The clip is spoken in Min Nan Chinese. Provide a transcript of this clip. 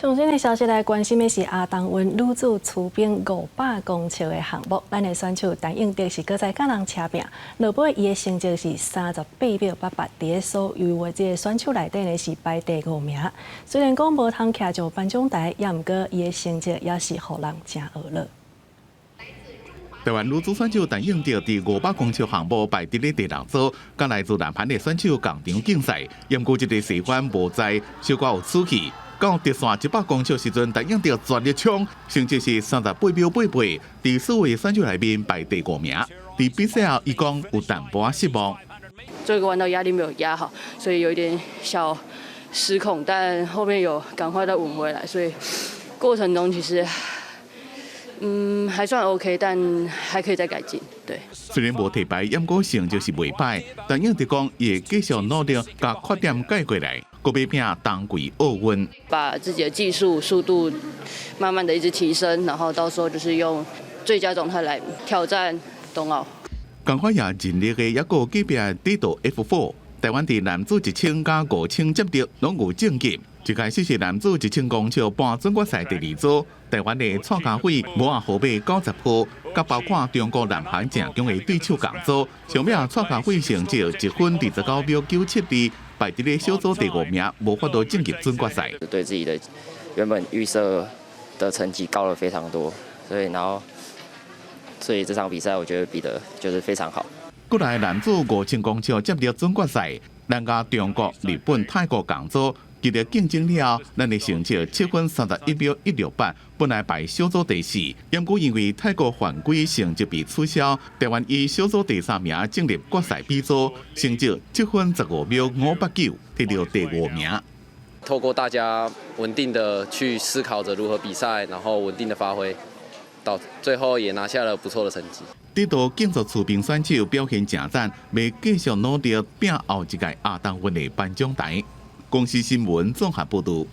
上新的消息來關心的是亞東運女子持冰500公尺的項目，咱的選手陳映德是閣再佮人車拚，落尾伊的成績是38秒88，佇咧所有的這個選手內底呢是排第五名。雖然講無通徛上頒獎台，也毋過伊的成績也是予人誠呵咾。台灣女子選手陳映德佇500公尺項目排佇咧第六組，佮來自南韓的選手共場競賽，毋過這個細彎無在，小可有出去。到直線100公尺時陣，陳映德全力衝，成績是38秒88，佇所有選手內面排第五名。佇比賽後，伊講有淡薄仔失望。這個彎道壓力沒有壓好，所以有一點小失控，但後面有趕快再穩回來，所以過程中其實還算 OK，但還可以再改進。對。雖然無提牌，毋過成績是袂䆀，陳映德講伊會繼續努力，共缺點改過來，閣欲拚冬季奧運。把自己的技術、速度慢慢的一直提升，然後到時候就是用最佳狀態來挑戰冬奧。仝款也盡力的一個隔壁短道 F4，台灣佇男子1000佮5000接力攏有晉級。一開始是男子1000公尺半準決賽第二組，台灣的蔡家輝帽仔號碼90號，佮包括中國南韓誠強的對手共組，上尾蔡家輝成績1分29秒972，排佇咧小組第五名，無法度晉級準決賽。對自己的原本預設的成績高了非常多，所以然後，所以這場比賽我覺得比得就是非常好。過來男子5000公尺接力準決賽，咱佮中國、日本、泰國共組。激烈競爭了後，咱的成績7分31秒168，本來排小組第四，毋過因為泰國犯規成績被取消，台灣以小組第三名進入決賽 B 組，成績7分15秒589，得到第五名。透過大家穩定的去思考着如何比賽，然後穩定的發揮，到最後也拿下了不錯的成績。得到競速持冰選手表現誠讚，欲繼續努力拚後一屆亞東運的頒獎台。公視新聞綜合報導。